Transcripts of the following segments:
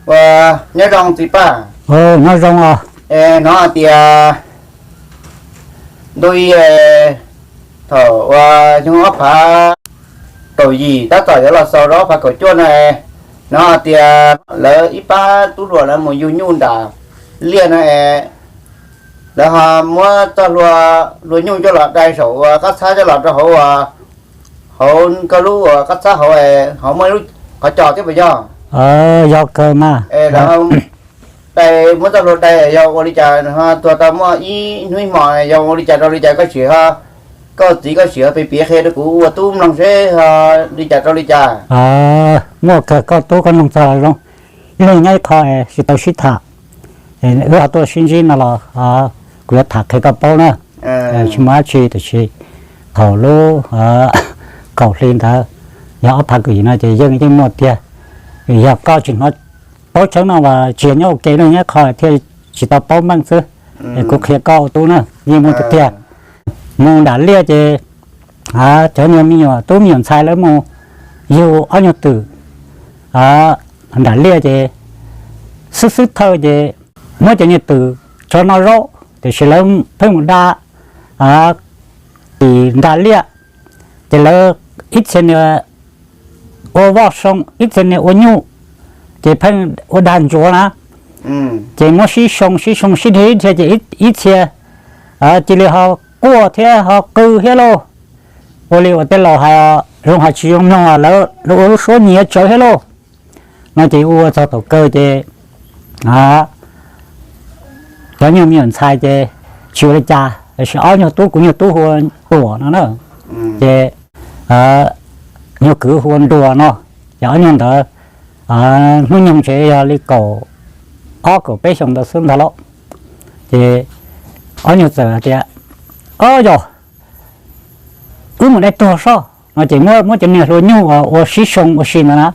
Ua, nyob zoo txiv Paj. Nyob zoo os. Hnov hais tias ntu i, thaum uas xyoo ob phav kaum yim tab tom yuav los xaus rau ob phav kaum cuaj no, hnov hais tias lawv ib pab tub hluas lawv mus yug nyuj nram liaj no es, lawv ho muab txoj hlua, hlua nyuj coj los dai saum uas qab txhab coj los rau hauv, hauv koj lub uas qab txhab hauv, hauv muaj ib lub qhov cos thiab puas yog? Yog kawg mas. Lawv dai, muab txoj hlua dai yog ua li cas ho tuag tau muaj ib hnub ib hmo, yog ua li cas rau li cas koj sim ho, koj txiv koj sim ho piav piav qhia rau kuv ua tub mloog seb ho li cas rau li cas. Muaj kawg, koj tub koj mloog txog los zoo. Ib leeg nyob ib qho es tsis tau sib tham, wb ho tuaj sib ntsib no los kuv yuav tham qhia koj paub na. Tsis muaj dab tsi tiam sis thaum lub kaum hli ntawd, yog ob phav kaum yim no ces yeej yeej muaj tiag. Yog koj tsis hnov paub tshawb no uas tsis yog nyob ua ke, leej nyob ib qho thiaj tsis tau paub meej xwb. Es kuv qhia koj ua tub na, yeej muaj tiag tiag. Mus nram liaj ces cov niag me nyuam tub me nyuam ntxhais lawv mus yug ob nyuag twm nram liaj ces xwb xwb thawj ces muab cov niag twm tso noj zaub, tiam sis lawv pheej mus da tim nram liaj, ces lawv ib txhia niag ua voj soo, ib txhia niag ua nyuj, ces pheej ua dag ntsuav na. Ces muab sib soo sib soo sib dhia dhia ces ib txhia cia li ho quaj thiab ho qw thiab lauj. Ua li uas tej laus hais, zoo hais tsis zoo mloog, lawv ua lub suab nyiav tsawv thiab lauj. No ces ua txog thaum kawg ces cov nyuag me nyuam ntxhais ces tsis ua li cas, tiam sis ob nyuag tub, kuv nyuag tub hu ua Tuam no na, ces nyuag kwv hu ua Nruas no, ces ob nyuag ntawd hnub nyoog tsev yog li kaum ob kaum peb xyoos ntawd xwb ntag lauj. Ces ob nyuag txawm hais tias, Ob yog, wb mus dai tuag soj. No ces muab cov niag hlua nyuj uas ua sib soo ua si ntawd na,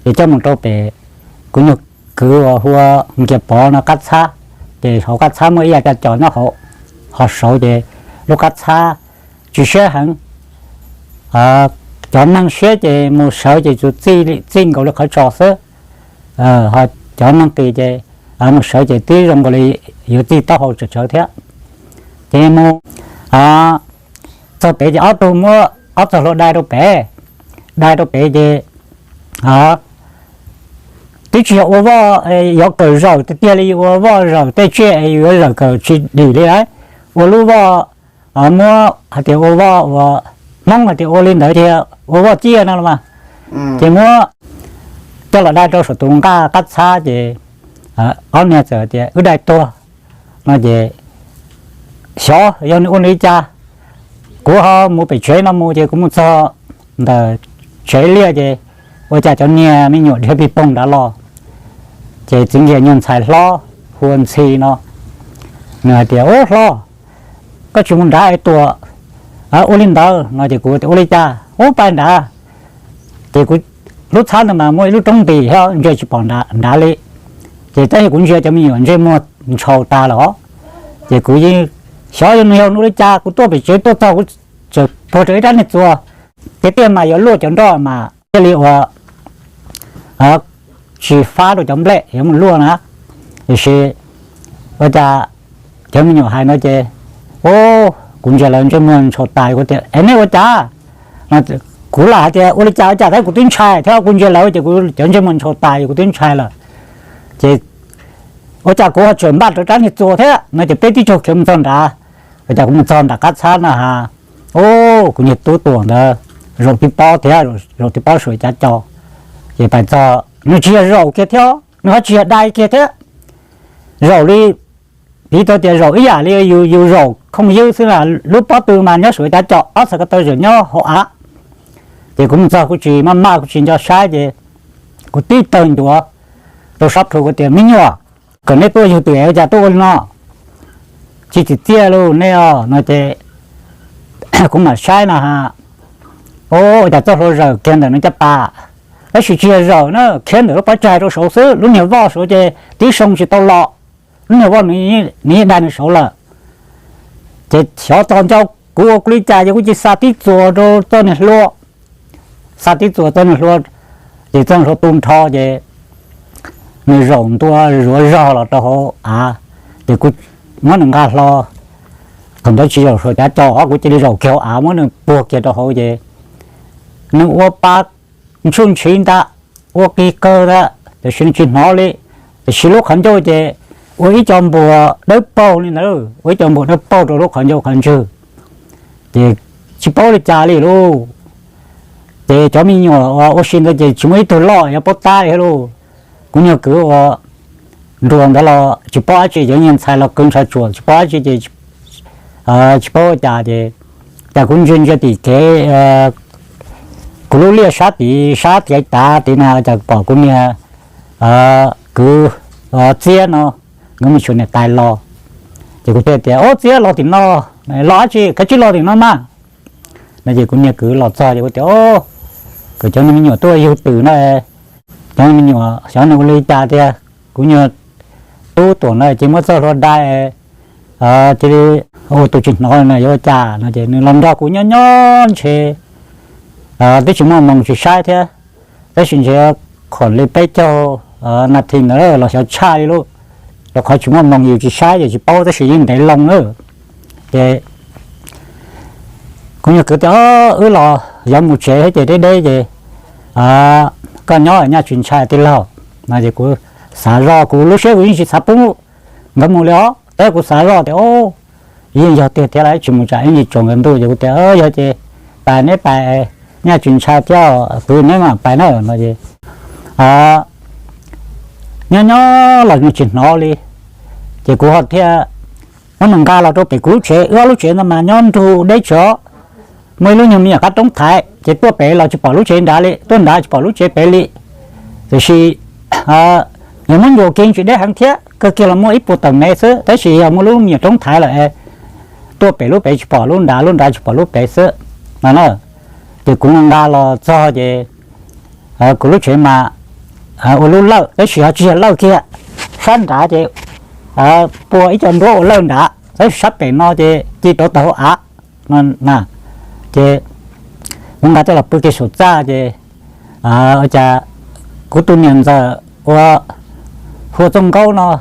ces coj mus rau pem kuv nyuag kwv uas hu ua Nkias Pov no qab txhab, ces hauv qab txhab muaj ib yav cov cos nyob hauv, ho saud ces lub qab txhab tsw siab heev. Cov neeg siab ces mus sawv ces tsuas txij nkaus li qhov tsos xwb, ho cov neeg qis ces mus sawv ces twb zoo nkaus li yuav txij taub hau tsawv tsawv thiab. Ces mus txog pem ces ob tug muab ob txoj hlua dai rau pem, dai rau pem ces twb tsis yog ua voj, yuav kawm zawm tiag tiag li, ua voj zawm tej tsiaj yuav zawm kawm tsis dim li lauj. Ua lub voj, muab hais tias ua voj uas Hmoob hais tias ua li ntawd tiag, ua voj ciaj no los mas. Ces muab coj los dai rau saum tus nqaj qab txhab ces ob niag txawm tias, Wb dai tuag. No ces xyov yog nws ua nws li cas, kuv ho mus pem tsev no mus ces kuv mus txog ntawm tsev liaj ces ua cas cov niag me nyuam dhia pig poog nrad los. Ces txiv Nkias nyuag ntxhais hlob hu ua Ntxhi no, nws hais tias, Ub hlob, koj tsis mus nrad es Tuam ua li ntawd. No ces kuv tias, Ua li cas? Ub, pais nrad. Ces kuv lub txhab ntawd mas muaj ib lub roob ntis thiab, ntsia tsis pom nrad li. Ces tab sis kuv ntsia cov me nyuam ntsej muag ntshau tas lawm os. Ces kuv yeej xyov yog nws yog nws ua li cas, kuv tuaj pem tsev tuaj txog kuv txawm puag rau ib rab niag txuas, ces tiaj mas yuav luaj cov nroj mas thiaj li ua tsis fab rau cov nplej yuav mus luaj na. Tiam sis ua cas cov me nyuam hais no ces, ub, kuv ntsia lawv ntsej muag ntshau tas, kuv tias, Es nej ua cas? Kuv lam hais tias ua li cas ua cas tab sis kuv twb ntshai thiab, kuv ntsia lawv ces kuv cov ntsej muag ntshau tas, kuv twb ntshai lawm. Ces ua cas kuv ho tseem npaj rau rab niag txuas thiab no ces peb tib tug khiav mus txog nrad. Ua cas kuv mus txog nram qab txhab no ha, ub, kuv niag tub Tuam ntawd zaum tib pob thiab, zaum tib pob saum cav co. Ces pais txog nws tsis yog zaum kiag thiab, nws ho tsis yog dai kiag thiab, zaum li, piv tau tias zaum ib yam li yus zaum khooj ywb xwb na, lub pob tw mas nyob saum cav co, ob txhais ko taw tseem nyob hauv av. Ces kuv mus txog kuv tsis maj maj, kuv tsis nco saib ces kuv tib tawg ncuav rau sab plhu, kuv tias, Me nyuam, kom nej tuaj yug twm es ua cas tuaj ua li no? Tsis tsim txiaj lauj nej os. No ces kuv mam saib no ha, ub, ua cas txoj hlua zawm kiag ntawm nws caj pas, tab sis tsis yog zawm na, khiav ntawm lub pob tsaig rau saud xwb, lub niag voj saud ces tib soo tsis tau los, lub niag voj nws yeej dai nws saud lawm. Ces xyov txog ncauj kuv ua kuv li cas ces kuv cia li xa tib txuas rau txoj niag hlua, xa tib txuas txoj niag hlua, ces txoj niag hlua tu nrho ces nws zaum ntua zuav zog los rau hauv av, ces kuv muab nws nqa hlo. Thaum ntawd tsis zaum saum cav co, kuv cia li zaum kiag hauv av muab nws puag kiag rau hauv ces nws ua pa ntsuj ntshiv ntag, ua qig kawg ntag, tiam sis nws tsis hnov li. Tiam sis lub qhov ncauj ces ua ib co npuas dawb paug li ntawd, ua ib co npuas dawb paug rau lub qhov ncauj qhov ntswg, ces tsis paub li cas li lauj. Ces cov me nyuam uas ua si ntawd ces tsis muaj ib tug loj yuav paub tab li lauj. Kuv nyuag kwv uas nruas ntawd los tsis paub dab tsi, cov nyuag ntxhais los kwv ntshav tsuam tsis paub dab tsi ces tsis paub ua cas ces, cas kuv ntsia ntsia tim kev, kuv lub liaj sab tid, sab tiav tav tid na, cas pom kuv niag kwv Txiab no nkawd mus xyuas niam tais los. Ces kuv thiaj tias, Ob, Txiab los tim no, los dab tsi, kav tsij los tim no mas. No ces kuv niag kwv los txog ces kuv tias, Ob, kuv cov me nyuam tuaj yug twm no, cov me nyuam xyov nws ua li cas tiag, kuv nyuag tub tuam no ces muab txoj hlua dai, cia li ua tus tsis hnov no yuav ua cas no ces nws los nrog kuv nyob nyob ntshe twb tsis muaj moos tsis saib thiab, tab sis ntshe khuam li peb caug nas this ntawd los xyov tshaj li lauj, rau qhov tsis muaj moos yus tsis saib yus tsis paub tab sis yeej ntev loo na. Ces kuv nyuag kwv tias, Wb los yuav mus tsev thiab ces deb deb ces koj nyob nyaj tsis ntshai tij laug. No ces kuv xav zoj, kuv lub siab kuv yeej tsis xav pub nkawd mus li os, tab kuv xav zoj tias, Ob, yeej yog tiag thiab los tsis mus tsam ib ntsis tsaus nkaus ntuj. Ces kuv tias, Yog ces pais neb pais, nyaj tsis ntshai thiab, kwv neb mam pais na. No ces nyob nyob los nws tsis hnov li, ces kuv ho thiaj muab nws nqa los rau pem kuv lub tsev, wb ob lub tsev ntawd mas nyob nrug deb tsawv, muaj ib lub nyuag me nyuam qab roob thaiv ces tuaj pem los tsis pom lub tsev nrad li, tuaj nrad tsis pom lub tsev pem li. Tiam sis yog muab ncua kiag tsis deb heev thiab, kawg kiag los muaj ib puas tawm mev xwb, tab sis yog muaj lub me nyuam roob thaiv lawm, tuaj pem lub pem tsis pom lub nrad, lub nrad tsis pom lub pem xwb no na. Ces kuv nqa los txog ces kuv lub tsev mas ua lub lawj tab sis ho tsis yog lawj kiag, sab nrad ces pua ib co nruab ua lawj nrad, tab sis sab pem no ces ci rau tau hauv av no na. Ces kuv nqa coj los pw kiag saum txaj ces ua cas kuv tus niam ntxawm ua hu ua Txooj Nkaub no,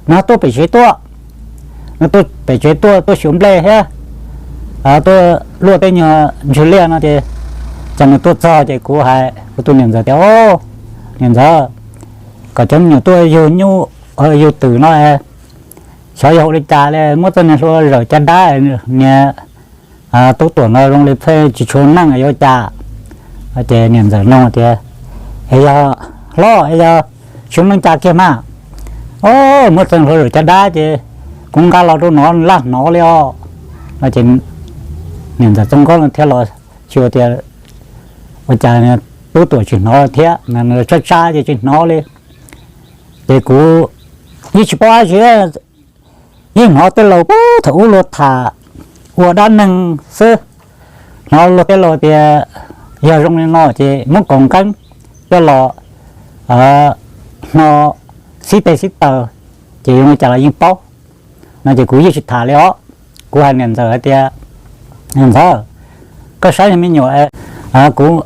nws tuaj pem tsev tuaj, nws tuaj pem tsev tuaj tuaj xyuas nplej thiab tuaj luaj tej nyuag ntswg liaj no ces, ces nws tuaj txog ces kuv hais kuv tus niam ntxawm tias, Niam ntxawm, kom cov me nyuam tuaj yug nyuj yug twm no, xyov yog ua li cas li muab txoj niag hlua zawm caj dab, niag tub tuam no zoo li pheej tsis tshua neej yuav ua cas? Ces niam ntxawm nug tias, Es yog hlob, es yog tsis neej cas kiag mas? Muab txoj niag hlua zawm caj dab ces kuv nqa los rau no laj hnov li os. Ces niam ntxawm Txooj Nkaub thiaj los xyuas tias, Ua cas tub tuam tsis hnov thiab? Tsab tsab ces tsis hnov li. Ces kuv yeej tsis paub dab tsi, yeej hnov tej laus puag thaum ub luag tham ua dab neeg xwb, hnov luag tej laus tias yog zoo li no ces muab kaus nqeeb coj los hno xib teg xib taws ces zoo li cas los yeej paub no. Ces kuv yeej tsis tham li os. Kuv hais niam ntxawm hais tias, Niam ntxawm, koj saib niag me nyuam, kuv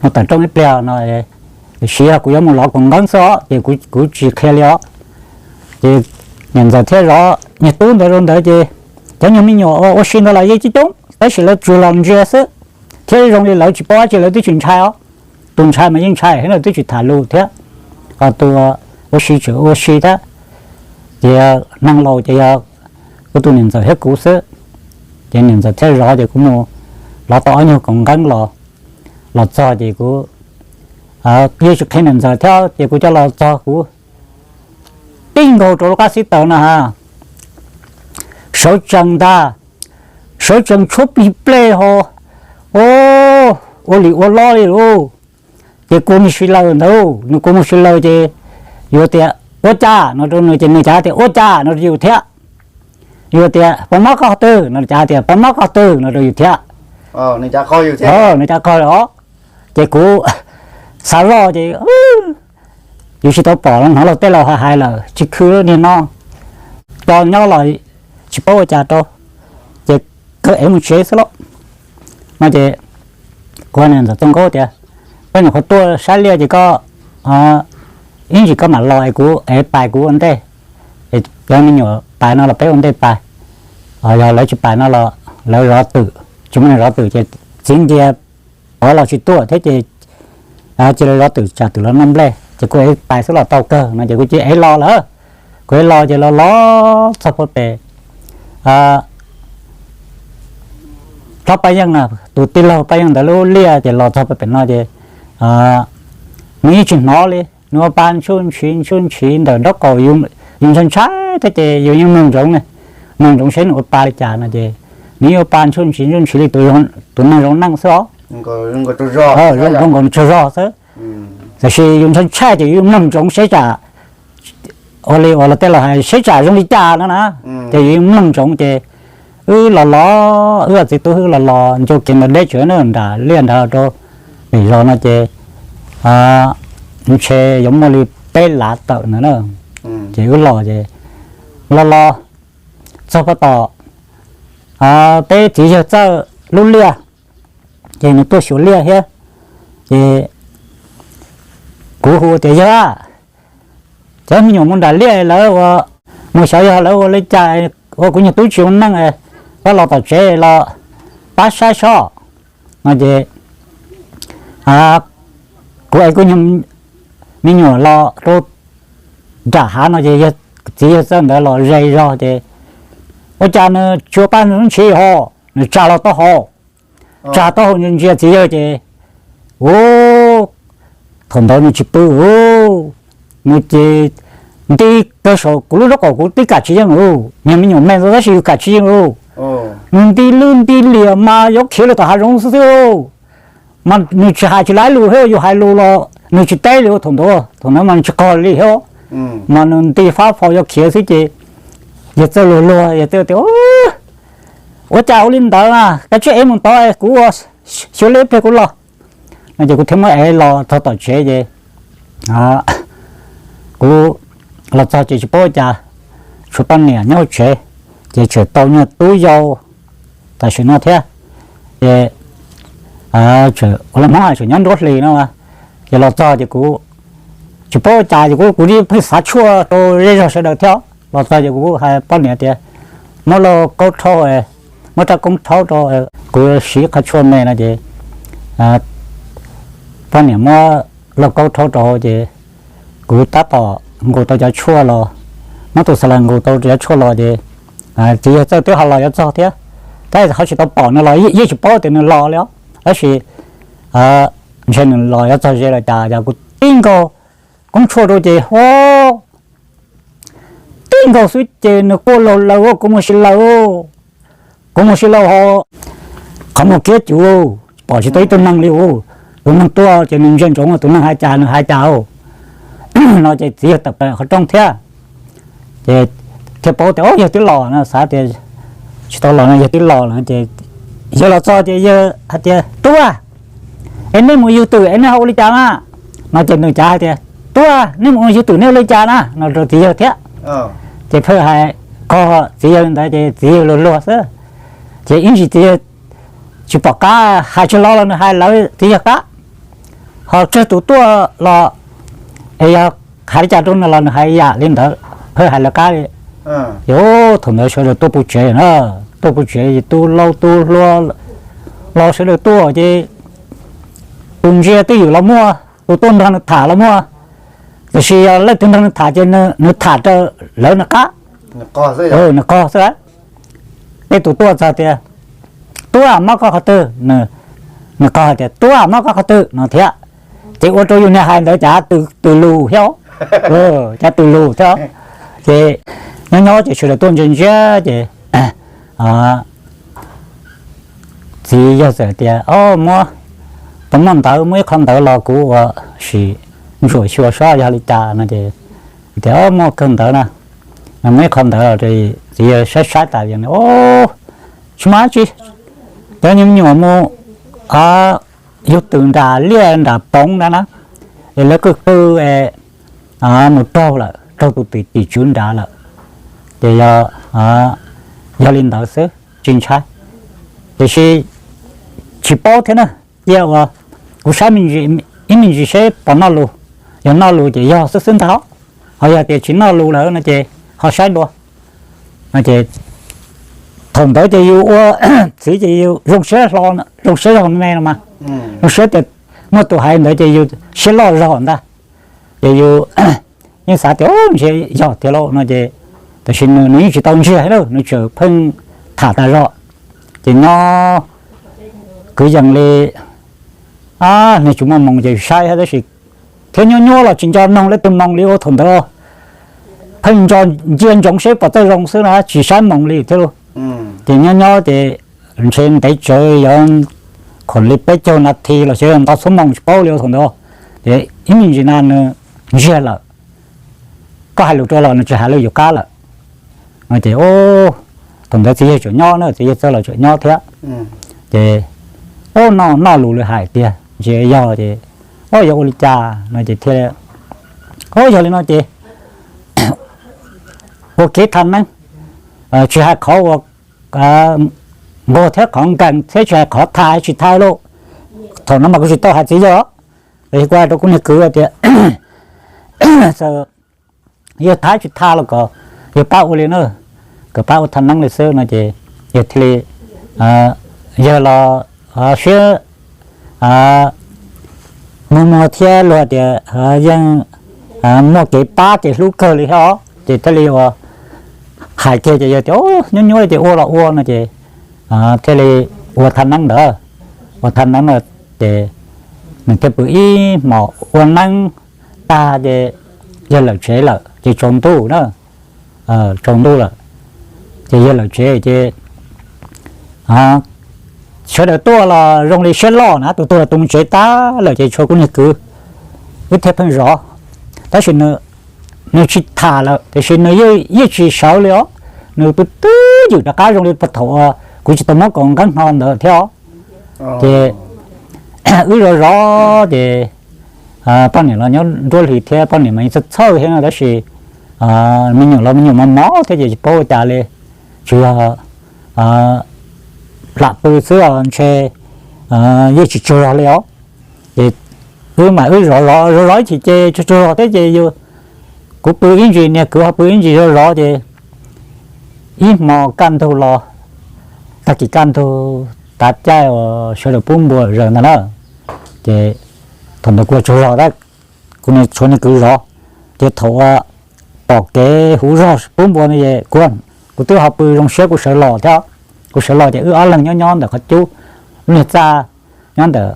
mus tawm rooj ib pliag no, tiam sis yog kuv yuav mus lov kaus nqeeb xwb os, ces kuv tsis qhia li os. Ces niam ntxawm thiaj zov niag tub ntawd rau ntawd ces cov nyuag me nyuam ua si ntawd los yeej coob coob tab sis lawv tsuas los ntsia xwb, thiab zoo li lawv tsis paub dab tsi lawv twb tsis ntshai os. Tus ntshai mas yeej ntshai thiab lawv twb tsis tham lus thiab. Ho tus ua si tseem ua si thiab. Ces neeg laus ces yog kuv tus niam ntxawm thiab kuv xwb. Ces niam ntxawm thiaj zov ces kuv mus lov tau ob nyuag kaus nqeeb los. Los txog ces kuv yeej tsis qhia niam ntxawm thiab ces kuv coj los txog kuv tib nkaug rau lub qab xib taws no ha, sawv tsees ntag, sawv tsees tshuab plig plej ho, ua li ua lob li lauj. Ces kua muag si lawm ntawd, nws kua muag si lawm ces yus tias, Ua cas? No rau nws ces nws cav tias, Ua cas? No rau yus thiab. Yus tias, Pov mob koj qhov twg? No cav tias, Pov mob koj qhov twg? No rau yus thiab. Nws cav qog os. Ces kuv xav zoj ces yus tsis tau pom los hnov luag tej laus hais hais lawm tsis khw niag no, coj nyob los tsis paub ua cas rau, ces kawg es mus tsev xwb lauj. No ces kuv hais niam ntxawm Txooj Nkaub tias, Koj nyuam qhuav tuaj saib liaj ces koj ib ntsis koj mam los es kuv es pais kuv ua ntej, es cov me nyuam pais no los peb ua ntej pais, yog lawv tsis pais no los lawv zov twm, tsis muaj neeg zov twm ces txiv ntiag ov los tsis tuaj thiab ces cia li zov twm tsam twm los noj nplej ces kuv ev pais xwb los tau kawg no ces kuv cia li ev los lawm. Kuv ev los ces los los txog puag pem Hlob Paj Yeej na, tus tij laug Paj Yeej ntawd lub liaj ces los txog puag pem no ces nws yeej tsis hnov li, nws ua pa ntshuj ntshiv ntshuj ntshiv ntawm nraub qaum, yus ntshai ntshai thiab ces yus yeej mloog ntsoov, mloog ntsoov seb nws ua pa li cas no ces nws yeej ua pa ntshuj ntshiv ntshuj ntshiv li tus neeg zoo neej xwb os, zoo nkaus tsaug zog xwb. Tiam sis yus ntshai ntshai ces yus mloog ntsoov seb tsam ua li uas luag tej laus hais seb tsam zoo li cas no na, ces yus yeej mloog ntsoov ces wb los los, wb txiv tub wb los los ncua kev ntawd deb tsawv na nram liaj nrad rau pem zos no ces ntshe yuav muaj li peb lav tawm ntawd na. Ces wb los ces los los txog puag tom peb txiv yawg txawj lub liaj, ces nws tuaj xyuas liaj thiab. Ces kuv hu tias, Yawg, cov me nyuam mus nram liaj lawv ua, mus xyov yog lawv ua li cas ua kuv niag tub tsis zoo neej, koj los tom tsev los pab saib seb no ces kuv es kuv me nyuam los rau nram hav no ces txiv yawg txawj ntawd los ze zog ces ua cas nws tsis ua pa ntshuj ntshiv ho, nws tsa los taub hau, tsa taub hau ntsia ntsia txiv yawg ces, u, thaum ntawd nws tsis pw, u, nws ces nti kawg saum kuv lub nraub qaum kuv twb kam tsis yeej, u, niag me nyuam me ntawd tab sis yus kam tsis yeej, u, nws nti lwj nti liam mas yuav khiav lawm tom hav zoov xwb xwb, mas nws tsis hais tsis laib lus thiab, yus hais lus los nws tsis teb li, u, thaum ntawd, thaum ntawd mas nws tsis qog li thiab, mas nws nti fab fo yuav khiav xwb ces yawg txawj luag luag, yawg txawj tias, ua cas ua li ntawd na, kav tsij ev mus tod kuv ua xyuas liaj ib pliag kuv los no ces kuv thiaj muab ev los txog tom tsev ces kuv los txog ces tsis paub ua cas, tshuav poj niam nyob hauv tsev, ces tseem tau niag tub yau tam sim no thiab, ces ua li Hmoob hais tseem nyob nruab hlis no, ces los txog ces kuv tsis paub ua cas ces kuv kuv pheej xav tshuaj rau zej zog sawv daws thiab, los txog ces kuv hais poj niam tias, muab lauj kaub rhaub, muab rab koob rhaub rau kuv siv qhov tshuaj me no ces poj niam muab lauj kaub rhaub rau ces kuv tab tom nqus tau cov tshuaj los, muab tus xa las nqus tau cov tshuaj los ces txiv yawg txawj twb ho los yuav txog thiab, tab sis qhov tsis tau pom nws los yeej tsis paub tias nws los li os, tab sis ntshe nws los yuav txog ze los cas, yog kuv tib nkaug koob tshuaj rau ces ho tib nkaug xwb ces nws quaj laug laws, kuv mus si laws, kuv mus si laws ho, qhov muag kiab cuv, pom tsis tau ib tug neeg li, tus neeg tuaj ces nws ntsia ntsoov tus neeg hais cas nws hais cas no ces txiv yawg tawm plaws qhov rooj thiab, ces thiaj paub tias yawg twb los no, xav tias tsis tau los no yawg twb los lawm ces yawg los txog ces yawg hais tias, Tub, es nej mus yug twm es nej ho ua li cas na? No ces nws cav hais tias, Tub, nej mus yug twm nej ua li cas na? No rau txiv yawg thiab. Ces pheej hais qog txiv yawg li ntawd ces txiv yawg luag luag xwb, ces ib ntsis txiv yawg tsis pom qab, hais tsis los los nws hais lawv txiv yawg qab, ho tsawg tus tuaj los es yog hais li cas rau nws los nws hais yam li ntawd, pheej hais lawv qab li. Ces thaum ntawd sawv daws tuaj puv tsev na, tuaj puv tsev ces tub laub tub hluas los sawv daws tuaj ces tus ntsia twj ywm los muaj, tus tuaj nrog nws tham los muaj, tiam sis yog leej twg nrog nws tham ces nws tham raws lawv nws qab, nws qog xwb. Tej tus tuaj txog tias, Tub, mob koj qhov twg? Nws qog tias, Tub, mob koj qhov twg? No thiab. Ces ua rau yus niag hais ntawd cav tws lus thiab, cav tws lus thiab. Ces nyob nyob ces sawv daws tuaj ntsia ntsia ces txiv yawg txawm tias, Muab, tau muaj ntawv, muaj ib qho ntawv los kuv ua sim ntsuam xyuas saib yog li cas no ces tias, Muaj kawg ntawv na, muaj ib qho ntawv. Txiv yawg saib saib tas, Tsis muaj dab tsi, cov me nyuam mus yug twm nram liaj nram poov ntawd na, es lawv qw qw es mus raug lawm, raug tus tim tswv nrad lawm, ces yog li ntawd xwb tsis ntshai. Tiam sis tsis paub thiab na, cia uas kuv saib ib me ntsis seb puas noj lus. Yog noj lus ces yog xwb xwb ntag, ho yog tias tsis noj lus lawm no ces ho saib dua. Ces thaum ntawd ces yus ua txiv ces yus zoo siab hlo, zoo siab zog me no mas, zoo siab tias muaj tus hais ntawd ces yus siab loj zog ntag. Ces yus yeej xav tias ntshe yog tiag lauj no ces, tab sis nws, nws yeej tsis tau ntsiag li, nws tseem pheej tham tas zog. Ces nyob kwv yees li, nws tsis muaj moos ces saib thiab, tab sis thiab nyob nyob los tsis nco noog leej twg moos li, ua thaum ntawd pheej nco ncia ntsoov seb puas txawj zoo xwb na, tsis saib moos li thiab lauj. Ces nyob nyob ces ntshe ntev tsawv yuav khuam li peb caug nas this los sis nto xuab moos tsis paub li ua thaum ntawd. Ces ib me ntsis na nws ntsiag lawm, koj hais lus rau los nws tsis hais lus yuav qab lawm. Ces thaum ntawd txiv yawg tseem nyob na, txiv yawg txawj los tseem nyob thiab. Ces noj noj lus li hais tiag ntshe yog ces, o, yog ua li cas no ces thiaj, o, yog li no ces ua kev tha neeb, tsis hais qhov uas nquag thiab qhov nkees thiab tsis hais qhov tha tsis tha lauj. Thaum no mas kuv tsis tau hais txiv yawg, kuv hais rau kuv niag kwv tias yog tha tsis tha los kom yawg pab ua li na, kom pab ua tha neeb li xwb no ces yawg thiaj li, yawg los siab muag muag thiab luag tias yeej muaj kev pab kev hlub kawg li thiab os, ces thiaj li ua hais kiag ces yawg tias nyob nyob li ces ua los ua no ces thiaj li ua tha neeb ntawd. Ua tha neeb no ces nws thiaj pw ib hmos ua neeb tag ces yawg lawm tsev lawm ces tsaus ntuj na, tsaus ntuj lawm ces yawg lawm tsev ces sawv daws tuaj los zoo li siab loj na, tus tuag tus mus tsev tag lawm ces tshuav kuv niag kwv wb thiaj pheej zov. Tab sis nws tsis tham lawm tiam sis nws yeej tsis sawv li os, nws pw twb ywm rov qab zoo li puag thaum uas kuv tsis tau muab kaus nqeeb hno ntawd thiab os. Ces wb zov zov ces poj niam los nyob nruab hlis thiab, poj niam mas yeej txhawj txhawj thiab no tab sis me nyuam los me nyuam mos mos thiab ces tsis paub ua cas li, tsuas yog lam pw xwb os, ntshe yeej tsis tsaug zog li os. Ces wb mas wb zov zov zov zov ib chim ces tsaug tsaug zog thiab ces yus, kuv pw ib ntsis niag kwv ho pw ib ntsis zov zov ces ib hmo kaj ntug los, tag kis kaj ntug tav caij uas sawv daws pub npua zaws ntag na, ces thaum ntawd kuv tsaug zog tab, kuv niag tshuav niag kwv zov, ces thaum uas pom kev huv zog pub npua no es kuv, kuv twb ho pw zoo siab kuv sawv los thiab, kuv sawv los ces wb ob leeg nyob nyob ntawm qhov cub, lub niag txaj nyob ntawm,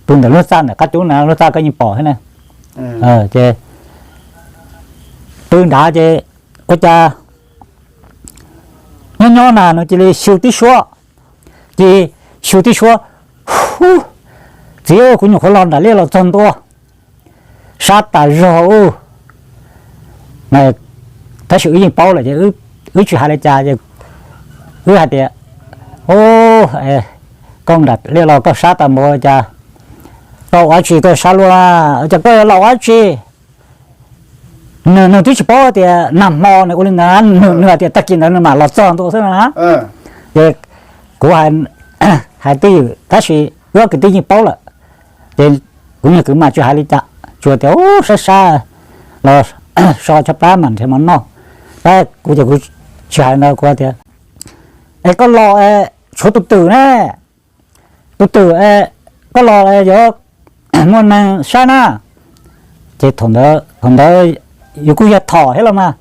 pw ntawm lub txaj ntawm qab cub na, lub txaj koj yeej pom thiab na. Ces pw nrad ces ua cas nyob nyob na nws cia li xyu tib suab, cia li xyu tib suab, hu, txiv, kuv nyuam qhuav los nram liaj los txog ntua, sab tas zog ub. Tab sis wb yeej paub lawm ces wb tsis hais li cas ces wb hais tias, u, koj nram liaj los koj sab tas npaum cas, koj ua dab tsi koj sab luaj, cas koj yuav los ua dab tsi? Nws twb tsis paub tias nag hmo nws ua li ntawd, nws hais tias tag kis ntawd nws mam los txog ntua xwb na. Ces kuv hais twj ywm tab sis wb ob kwv tij yeej paub lawm. Ces kuv niag kwv mas tsis hais li cas, tsuas tias u, sab sab los so tsho plab mas nrhiav mov noj. Tab kuv ces kuv tsis hais ntawd, kuv tias, es koj los es tshuav tus twm ne, tus twm, koj los yuav muaj neeg saib na. Ces thaum ntawd yus kuj yog thom thiab los mas,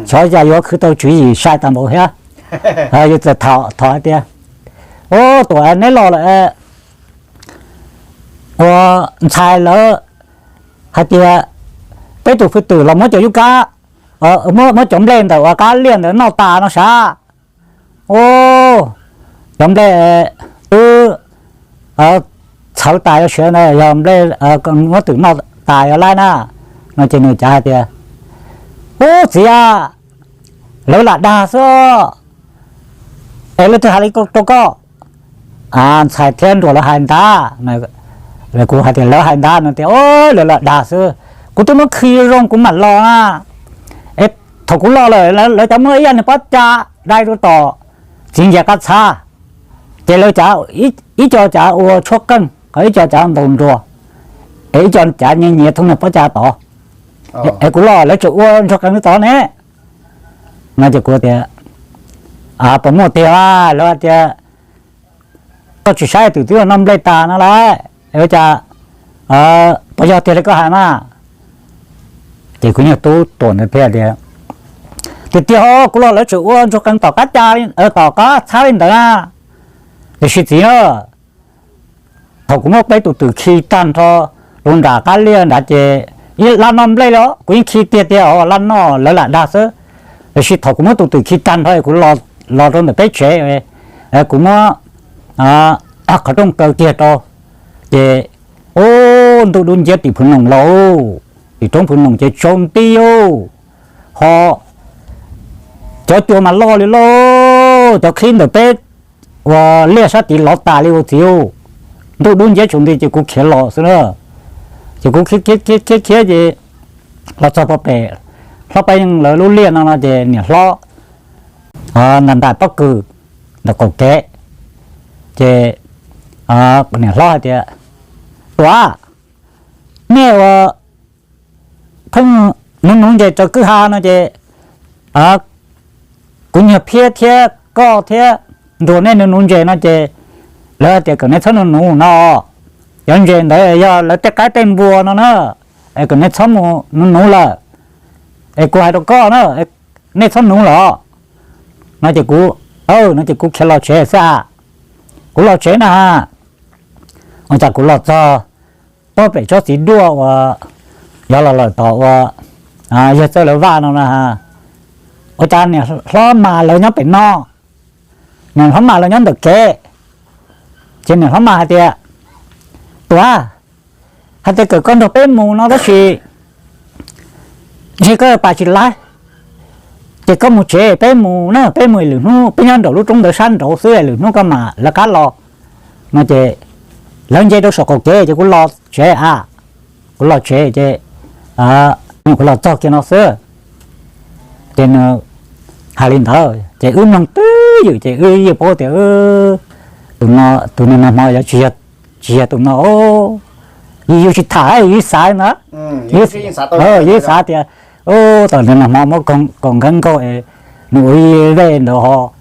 xyov cas yuav khwv tau tswv yim sai tas npaum thiab. Yus txawm thom hais tias, u, tuam, neb los lawm, ua ntxhais lawv hais tias peb tus hwj twm los muab cov yub kab, muab cov nplej ntawm ua kab liaj ntawd noj tas no sav. U, cov nplej twb txhawv tas yuav siav ntawd yog nplej muab twm noj tas yuav laib na. No ces nws cav hais tias, u, txiv a, lawv lam dag xwb, es leej twg hais li rau koj? Ntxhais thiab nruas lawv hais ntag. Kuv hais tias lawv hais ntag no tias, o, lawv lam dag xwb, kuv twb muab khwv zoo kuv mam los na. Es thaum kuv los lawm lawv cov muaj ib yam niag pob ca dai rau tom txiv ncav qab txhab, ces lawv cav, ib co cav ua tshuab qeej, ho ib co cav ntaus nruas, es ib co cav nyiav nyiav thooj niag pob ca tod. Es kuv los lawv tseem ua ntsuag qees tod ne. No ces kuv tias, puas muaj tiag lawv tias koj tsis saib tus twb noj nplej tas no lawm, ua cas puas yog tiag li koj hais na? Ces kuv nyuag tub tuam ntawd thiaj tias, tiag tiag os, kuv los lawv tseem ua ntsuag qees tom qab, tom qab txhab li ntawd na. Tiam sis txiv na, thaum kuv muab peb tus twm khi tag nrho rau nram qab liaj nrad ces ib lab noj nplej los kuv yeej khi tiag tiag os, lab noj lawv lam dag xwb. Tiam sis thaum kuv muab tus twm khi tag nrho kuv los rau ntawm peb tsev, kuv muab qhov rooj kaw kiag rau, ces ub, ntuj dub nciab tim Phwv Noom los, tim roob Phwv Noom ces tsaus nti os, ho cov cua mas loj li loj, cov khaub ntawm peb ua liaj sab tid lov tas li ua txiv. Ntuj dub nciab tsaus nti ces kuv khiav los xwb na. Ces kuv khiav khiav khiav ces los txog pem hlob Paj Yeej lawv lub liaj no no ces niam hlob nram nram pob kws ntawm qaum kev, ces niam hlob hais tias, Tuam, nej ua pheej nuv nuv ntses raws kwj ha no ces kuv nyuag Phiab thiab koj thiab Nruas nej nuv nuv ntses no ces lawv hais tias kom nej txhob nuv nuv no. Cov ntses ntawd yog lawv tej qaib tej npua no na, es kom nej txhob mus nuv nuv lawm. Es kuv hais rau koj na, nej txhob nuv los. No ces kuv, no ces kuv khiav los tsev xwb a. Kuv los tsev na, ua cas kuv los txog puag pem tsob txiv duaj uas yog los lawm tom uas yawg Txawj lawv vaj no na, ua cas niam hlob mas lawv nyob pem no, niam hlob mas lawv nyob ntawm kev. Ces niam hlob mas hais tias, Tuam, hais tias kom koj nrog peb mus no tab sis ntshe koj pas tsis laib, ces koj mus tsev peb mus na, peb mus lwm hnub, peb nyob nraum lub roob ntawd sab nraud xwb, lwm hnub koj mam lawv qab los. No ces lawv nce rau saum qaum kev ces kuv los tsev a, kuv los tsev ces kuv los txog kiag no xwb. Ces nws hais li ntawd ces wb mloog twj ywm ces wb yeej paub tias tus no, tus niag nag hmo yuav tsis yog tus no. Yus tsis tham yus xav na, yus xav tias tus niag nag hmo muab kaus nqeeb nkaug es nws ua ib vej ntawd ho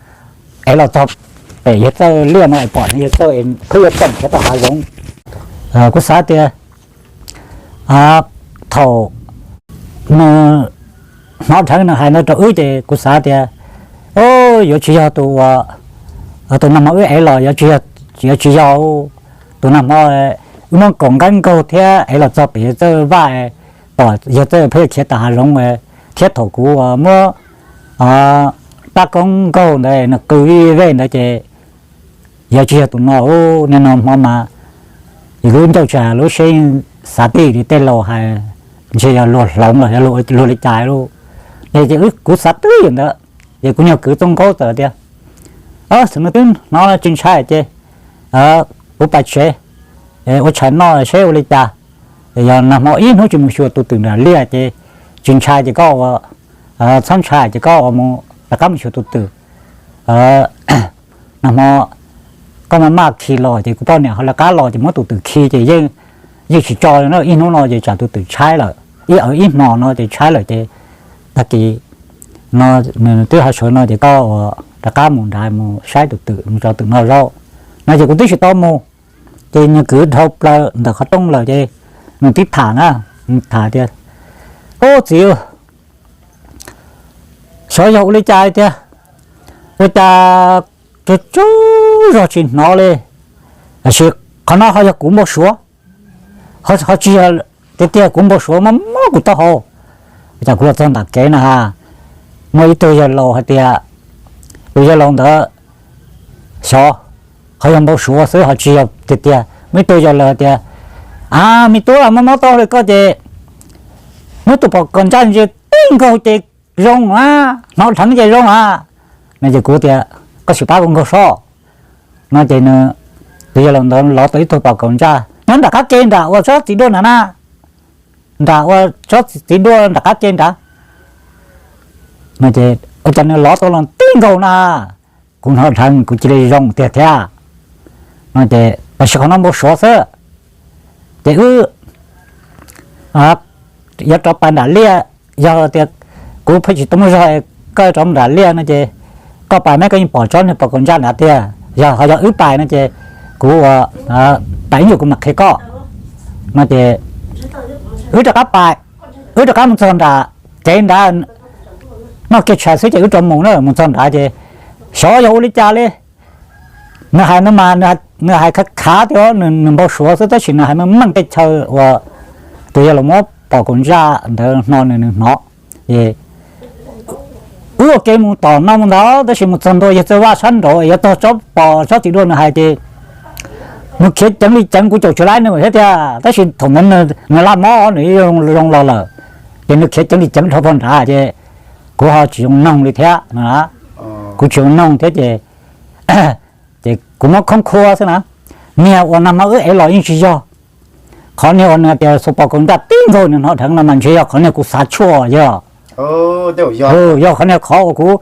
es los txog pem yawg Txawj liaj no es pom yawg Txawj es pheej yuav txeem khiav tom hav zoov. Kuv xav tias thaum nws hnov dheev nws hais ntawd rau wb ces kuv xav tias yuav tsis yog tus, tus nag hmo wb ev los yuav tsis yog, tus nag hmo wb muab kaus nqeeb nkaug thiab ev los txog pem yawg Txawj vaj, pom yawg Txawj pheej khiav tom hav zoov, thiab thaum kuv muab rab koob nkaug ntawd nws qw ib vej ntawd ces yuav tsis yog tus no. Niag nag hmo mas yus lub ncauj tsis hais lub siab xav tib yam li tej laus hais, ntshe yog luag hloov los yog luag li cas lauj. Ces kuv xav twj ywm ntawd ces kuv nyuag kwv Txooj Nkaub txawm tias, xwm nws twb hnov tsis ntshai ces kuv pais tsev ua tshais noj seb ua li cas. Yog nag hmo ib hnub tsis mus xyuas tus twm nram liaj ces tsis ntshai ces koj ua, txhob ntshai ces koj ua mus rov qab mus xyuas tus twm. Nag hmo koj maj maj khi los ces kuv poj niam ho lawv qab los ces muab tus twm khi ces yeej tsis tso li na, ib hnub no ces tsam tus twm tshaib lawm, ib hmo no ces tshaib lawm ces tag kis no nws twb ho sawv no ces koj ua rov qab mus nrad mus saib tus twm mus tso twm noj zaub. No ces kuv twb tsis tau mus, ces nws kwv dhau plaws ntawm qhov rooj lawm ces nws tib tham na, nws tham tias, Ub txiv, xyov yog ua li cas tiag, ua cas tsaug tsaug zog tsis hnov li, tiam sis qhov no ho yog kuv npau suav, ho tsis yog tiag tiag kuv npau suav mob mob kuv taub hau. Ua cas kuv los txog nram kev na, muaj ib tug yawg laus hais tias, tus yawg laus ntawd xyov, qhov yog npau suav xwb ho tsis yog tiag tiag. Muaj ib tug yawg laus hais tias, A, me tub, mob mob taub hau li koj ces muab tus pom kom ntsaj ntsia tib nkaug ces zoo a, hnov dheev ces zoo a. No ces kuv tias, Koj sim pab kuv nkaug sob. No ces nws, tus yawg laus ntawd lov tau ib tug pom kaus ntsaj nyob nram qab ke nram uas tsob txiv duaj nrad na, nram uas tsob txiv duaj nram qab ke nrad. No ces ua cas nws lov tau los tib nkaug na, kuv hnov dheev kuv cia li zoo tiag thiab. No ces tab sis qhov no npau suav xwb. Ces wb yuav rov pais nram liaj, yog tias kuv pheej tsis tau muaj zog es koj rov mus nram liaj no ces koj pais mas koj yeej pom tsob niag pos kaus ntsaj nrad tiag, yog ho yog wb pais no ces kuv ua pais ib ntsis kuv mam qhia koj no ces wb rov qab pais, wb rov qab mus txog nram kev nrad, noj kiag tshais xwb ces wb rov mus na, mus txog nrad ces xyov yog ua li cas li. Nws hais no mas nws hais khav khav tias nws npau suav xwb tab sis nws hais meej meej tej chaw uas tus yawg los muab pos kaus ntsaj ntawd hno nws nws hnov. Es wb ua ke mus tom no mus ntawd tab sis mus txog ntua yawg txawj vaj sab nraud yuav txog tsob pos tsob txiv duaj nws hais ces nws khiav ceev li ceev kuv caum tsis laib nws thiab tiag tab sis thaum ntawd nws laj mob nws zoo los lawm ces nws khiav ceev li ceev dhau pog nrad ces kuv ho tsis zoo noog li thiab no. Kuv tsis zoo noog thiab ces ces kuv muab khoob khuab xwb na. Niag uas nag hmo wb ev los yeej tsis yog, qhov niag uas nws tias xuas pos kaus ntsaj tib nkaug nws hnov dheev no mas ntshe yog qhov niag kuv xav tshuaj yog. Yog qhov niag qhov uas kuv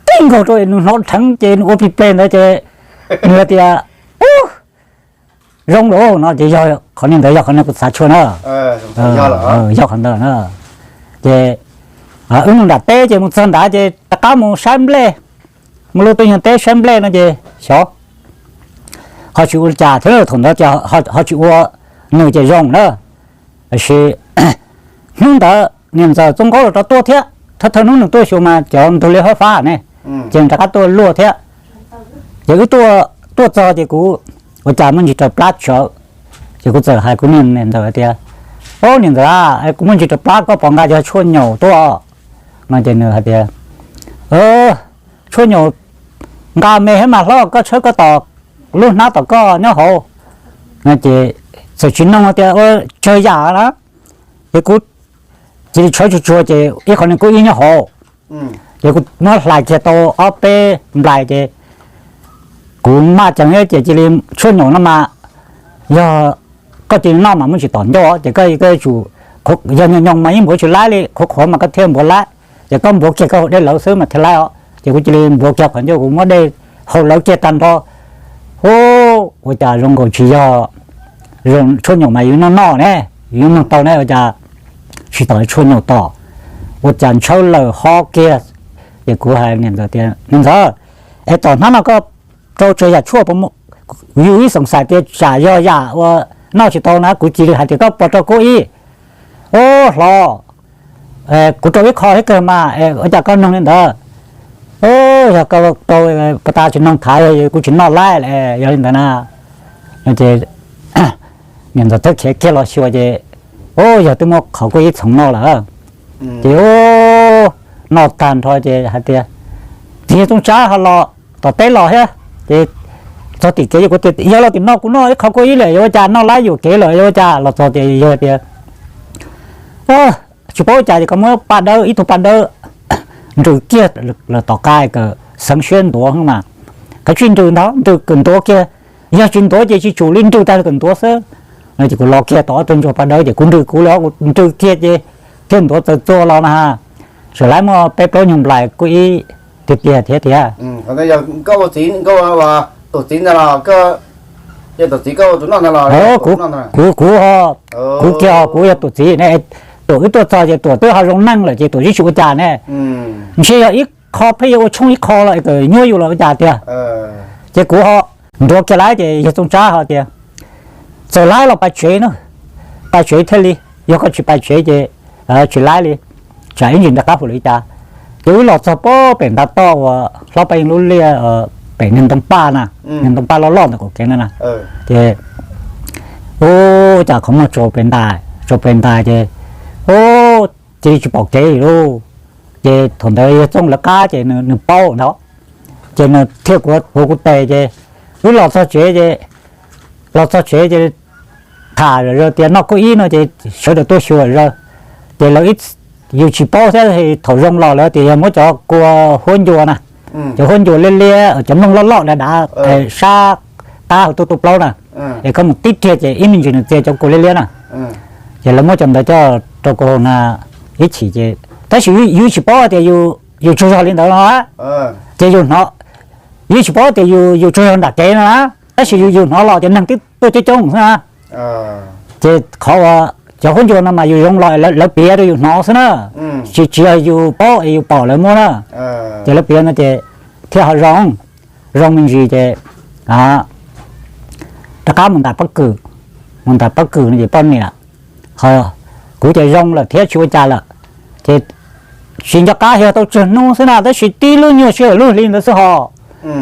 tib nkaug rau nws hnov dheev ces nws ua plig pleg ntawd ces nws tias, ub, zoo lawm no ces yog qhov niag ntawd yog qhov niag kuv xav tshuaj na. Yog qhov ntawd na. Ces wb mus nram teb ces mus txog nrad ces rov qab mus saib nplej, mus lub teb nyuag teb saib nplej no ces xyov ho tsis ua li cas thiab thaum ntawd ces ho tsis ua nws ces zoo na. Tiam sis hnub ntawd niam ntxawm Txooj Nkaub los rov tuaj thiab, thawj thawj hnub nws tuaj xyuas mas cov ntug liab fab fab ne, ces nws rov qab tuaj luaj thiab. Ces wb tuaj txog ces kuv ua cas muaj ntsis raws plab tsawv, ces kuv txawm hais kuv niam ntxawm hais tias, Au niam ntxawm, kuv muaj ntsis raws plab koj pom nqa cov tshuaj nyaum tuaj no ces nws hais tias, Tshuaj nyaum nqa me thiab mas hlob, koj tshawb koj tom lub hnab tom koj nyob hauv no ces txawm tsis noog tias ua tsawg yam na. Ces kuv cia li tshawb tsuag tsuag ces ib qho niag kuj ib nyob hauv, ces kuv muab hlais kiag tau ob peb nplais ces kuv maj ceev thiab ces cia li, Tshuaj nyaum no mas yog koj cia li noj mas muaj tsis tom ncauj ces koj, koj tsum, yog nyoos nyoos mas yeej npuav tsis laib li, qhuav qhuav mas koj thiaj npuav laib, ces koj npuav kiag koj hauv dej lawv xwb mas thiaj laib os. Ces kuv cia li npuav kiag qhov ncauj kuv muab dej hau lawv kiag tag nrho. Ub, ua cas zoo nkaus tsis yog, tshuaj nyaum mas yus noj noj ne, yus noog tau ne, ua cas tsis tom tshuaj nyaum tom, ua cas ntshawb lawm ho kiag. Ces kuv hais niam ntxawm tias, Niam ntxawm, es tom hnab no koj rau tsawg yam tshuaj, yus ib xoom xais tias tsam yog yam uas noj tsis tau na, kuv cia li hais tias koj puas rau kuv ib. Ub hlob, kuv rau ib qho thiab kawg mas, ua cas koj noog li ntawd? Yog koj rau, pas tas tsis noog thav, yog kuv tsis noj laib, yog li ntawd na. Ces niam ntxawm thiaj khiav kiag los xyuas ces, ub, yog twb muab qhov kuj ib txhoov noj lawm. Ces ub, noj tag nrho ces hais tias, Txiv Txooj Tsab ho los tom teb los thiab. Ces txog tim kev ces kuv tias, Yog los tim no kuv noj ib qho kuj ib lawm, yuav ua cas noj laib yuam kev lawm, yuav ua cas? Los txog ces yog tias, Tsis paub ua cas ces koj muab paj dawb, ib tug paj dawb nrws kiag lawm tom qab kawm xeev siab ntuav mas, koj tsis nrws ntag, nrws kawm ntuav kiag, yog tsis ntuav ces tsis tsum li, nrws tag kawm ntuav xwb no. Ces kuv los kiag tom ob tug ntsuag paj dawb ces kuv nrws kuv li, kuv nrws kiag ces thiaj ntuav txawg txuag los na. Txawm laib muaj peb plaub nyuag nplais kuj ib tiag tiag thiab tiag. Kuv, kuv, kuv kiag ho kuv yog tus txiv ne, Tuam wb tuaj txog ces Tuam twb ho zoo neej lawm ces Tuam tsis ua cas ne. Ntshe yog ib qho pheej yuav ua tshoob ib qho los kom nyuaj yus los ua cas tiag. Ces kuv ho ntuav kiag laib ces yawg Txooj Tsab ho tias, Txawm laib los pais tsev na, pais tsev thiaj li, yog koj tsis pais tsev ces tsis laib li, tsam ib ntsis nrog qab hauj lwm li cas. Ces wb los txog pem nta toj uas hlob Paj Yeej lub liaj, pem niag ntoo paj na, niag ntoo paj loj loj ntawm qaum kev na na. Ces ub, cas qhov muag tsaus pes ntais, tsaus pes ntais ces ub, cia li tsis pom kev li lauj. Ces thaum ntawd yawg Txooj lawv qab ces nws paub ntawd, ces nws thiaj kuv, kuv tes ces wb los txog tsev ces, los txog tsev ces tham zom zaws tias noj kuj ib no ces sawv daws tuaj xyuas zom zaws. Ces lawv, yus tsis paub thiab, thaum zoo los lawv tias yog muab cov kua huab ncua na, cov huab ncua liab liab, cov mloog loj loj dav dav sab qab hauv tuj tuj plaub na, es koj mus tib riag ces ib me ntsis nws txia cov kua liab liab na. Ces lawv muab cov ntawd coj rau kuv na ib chim ces, tab sis yus tsis paub tias yus tsaug zog li ntawd no, ces yus hnov, yus tsis paub tias yus tsaug zog nram kev no na, tab sis yus hnov los cov neeg twb tuaj coob coob xwb na. Ces qhov uas cov huab cua no mas yus zoo los lawv piav rau yus hnov xwb na, tsis tsis yog yus paub es yus pom lawv muab na. Ces lawv piav no ces thiaj ho zoo, zoo me ntsis ces rov qab mus ntais pob kws, mus ntais pob kws no ces poj niam, kuv ces zoo lawm thiab tsis ua cas lawm, ces tsis nco qab yog tau tsawg hnub xwb na, tab sis tib lub nyuag sij hawm lub hli ntawd xwb hos.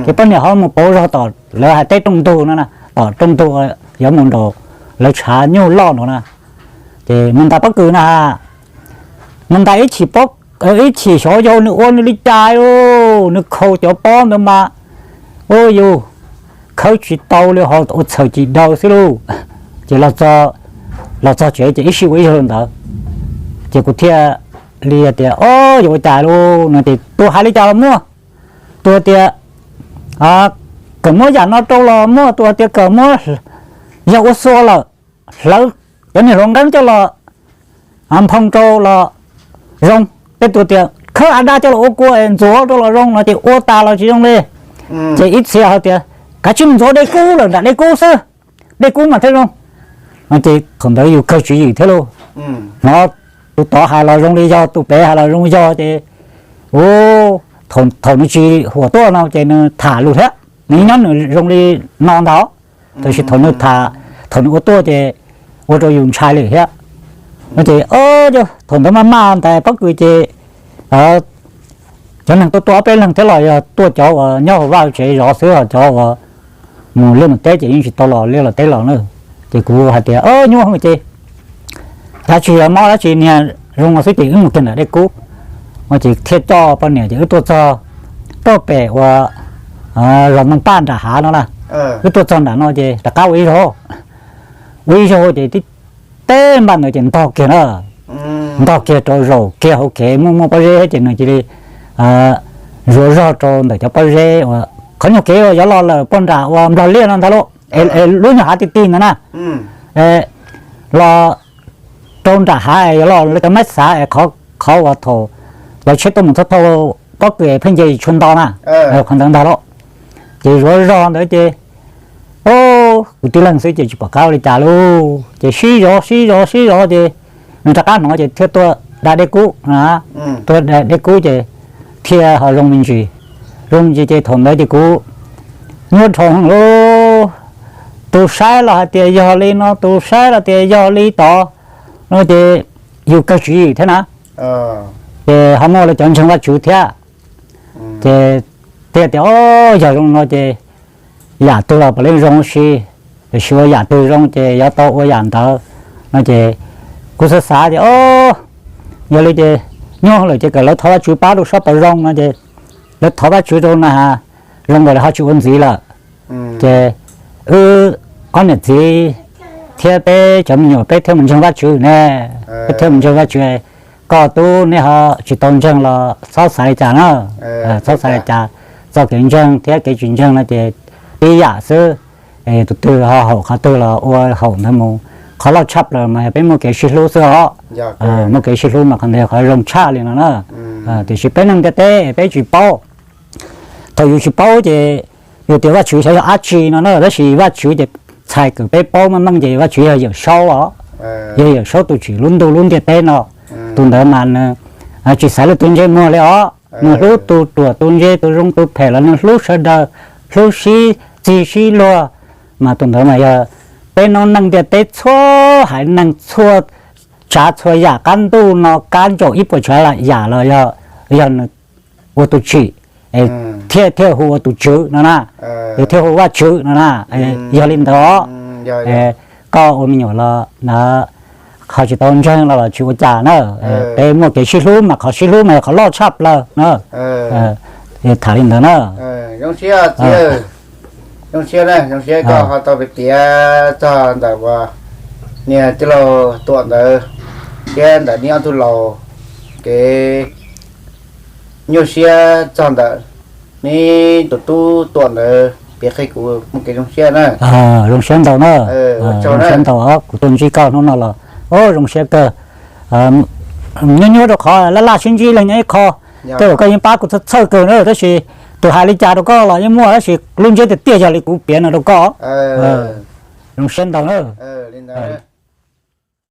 Ces poj niam ho mus pauv zog tom lawv hais teb rooj ntug no, tom rooj ntug yuav mus nraum lawv tshav nyuj loj nraud na. Ces mus ntais pob kws na, mus ntais ib chim, ib chim xyov yog nws ua nws li cas, nws khaus cov pob ntawd mas, u, yus khawb tsis tau li ho ua txhaws cim daws xwb lauj. Ces los txog tsev ces ib sij ua ib zaug li ntawd, ces kuv thiaj li tias, o, yuav ua cas lauj no ces tus hais li cas los muaj, tus hais tias kom muab yam no rau los muaj, tus hais tias kom muab, yog ua xua lawm, hlawv cov niag hluas nqeeb coj los nphoo rau los zoo, tej tus tias khawb av daj coj los ua kua es ntxuav rau los zoo no ces ua tas los tsis zoo li. Ces ib txhia hais tias kav tsij mus ntxuav dej kub lawm nram dej kub xwb, dej kub mas thiaj zoo no ces thaum ntawd yus kawg tswv yim thiab lauj. Hnov tus tod hais los zoo li yog, tus pem hais los zoo yog ces, u, thaum nws tsis huam tuaj no ces nws tham lus thiab, nws nyob nws zoo li no ntag, tab sis thaum nws tham, thaum nws ua tuaj ces ua rau yus ntshai li thiab. No ces thaum ntawd maj maj ntais pob kws ces cov neeg tuaj tuaj ob peb leeg thiab los yog tuaj cov uas nyob hauv vaj tsev zov xwb, ho cov uas mus liaj mus teb ces yeej tsis tau los liaj los teb los na. Ces kuv hais tias, nyuaj ces dab tsi yog mob dab tsi niag zoo no xwb ces wb mus kiag ntawm dej kub. Ces thiaj coj poj niam ces wb tuaj txog, tuaj pem uas zos Moos Paj nram hav no na. Wb tuaj txog nram no ces rov qab ua ib zaug, ua ib zaug ces tib teb npaj ntawd ces ntog kiag na, ntog kiag rau zaum kiag hauv kev muaj muaj pob zeb ces nws cia li zuav zog rau ntawm cov pob zeb uas qhov nyuag kev uas yuav los lawm puag nram uas Nplog Liaj no ntag lauj, lub nyuag hav ti ti ntawd na. Los rau nram hav es yuav los cov maib xav es qhov uas thaum cov tsheb tuaj mus txhob thauj pob kws pheej nce tshua nto na, qhov ntawd ntag lauj. Ces zuav zog ntawd ces, o, kwv tij leej xwb ces tsis pom qab ua li cas lauj, ces sib zov sib zov sib zov ces nws rov qab hnov ces thiaj tuaj da dej kub, tuaj da dej kub ces thiaj ho zoo me ntsis. Zoo me ntsis ces thaum ntawd ces kuv nyuaj dhau heev lauj, tus saib los hais tias yog li no, tus saib los tias yog li tod, no ces yus kawg tswv yim thiab na. Ces ho muaj lawv cov ntseeg Vajtswv thiab, ces thiaj tias, o, yog zoo no ces yam twg los puav leej zoo si, tiam sis ua yam twg zoo ces yuav tau ua yam ntawd no ces kuv xav xav tias, o, yog li ces nyuaj lawm ces kom lawv thov Vajtswv pab rau sab pov zoo no ces lawv thov Vajtswv rau na, zoo nkaus li ho tsis ua ntxiv lawm. Ces wb ob niam txiv thiab peb cov me nyuam peb thiaj mus ntseeg Vajtswv ne, peb thiaj mus ntseeg Vajtswv. Koj tub nej ho tsis tau ntseeg los txhob xav li cas na, txhob xav li cas. Txoj kev ntseeg thiab kev tsis ntseeg no ces tib yam xwb, tus twg ho haum qhov twg los ua haum ntawd mus. Qhov loj tshaj plaws mas yog peb muaj kev sib hlub xwb os. Muaj kev sib hlub mas qhov ntawd yog qhov zoo tshaj li no na. Tiam sis peb neeg ntiaj teb peb tsis paub. Thaum yus tsis paub ces yus tias Vajtswv xyov yog dab tsi no na, tab sis Vajtswv ces txhais kom peb paub meej meej ces Vajtswv yog Yawm Saub os, yog Yawm Saub tus tsim lub ntuj lub ntiaj teb no. Tus ntawd mas nws tsis xaiv leej twg ntsej muag li os, nws hlub tus ruam tus ntse tus zoo tus phem los nws hlub sawv daws, hlub sib txig sib luag. Mas tus ntawd mas yog peb noob neej ntiaj teb txhua haiv neeg txhua tsav txhua yam qab ntuj no kab ntsaum ib puas tsav yam los yog nws ua tus tsim, thiaj thiaj hu ua tus tswv no na, thiaj hu Vajtswv no na. Yog li ntawd os, koj ua me nyuam los na, qhov tsis tau ntseeg no los tsis ua cas na. Peb muaj kev sib hlub mas qhov sib hlub mas yog qhov loj tshaj plaws na. Tham li ntawd na. Zoo siab, zoo siab koj ho tau piav txog ntawm uas niag tij laug Tuam ntawd thiab ntawm neb ob tug laus kev nyuaj siab txog ntawm neb tus tub Tuam ntawd piav qhia kuv muaj kev zoo siab na. Zoo siab ntau na. Zoo siab ntau os, kuv tuaj ntsib koj hnub no los zoo siab kawg. Nyuaj nyuaj rau qhov laj laj sib ntsib leej nyob ib qho, tej zaum koj yeej pab kuv txhawj txhawj kawg na, tab sis tus hais li cas rau koj los yeej muaj, tab sis lub ntsiab tiag tiag yog li kuv piav no rau koj. Zoo siab ntau na.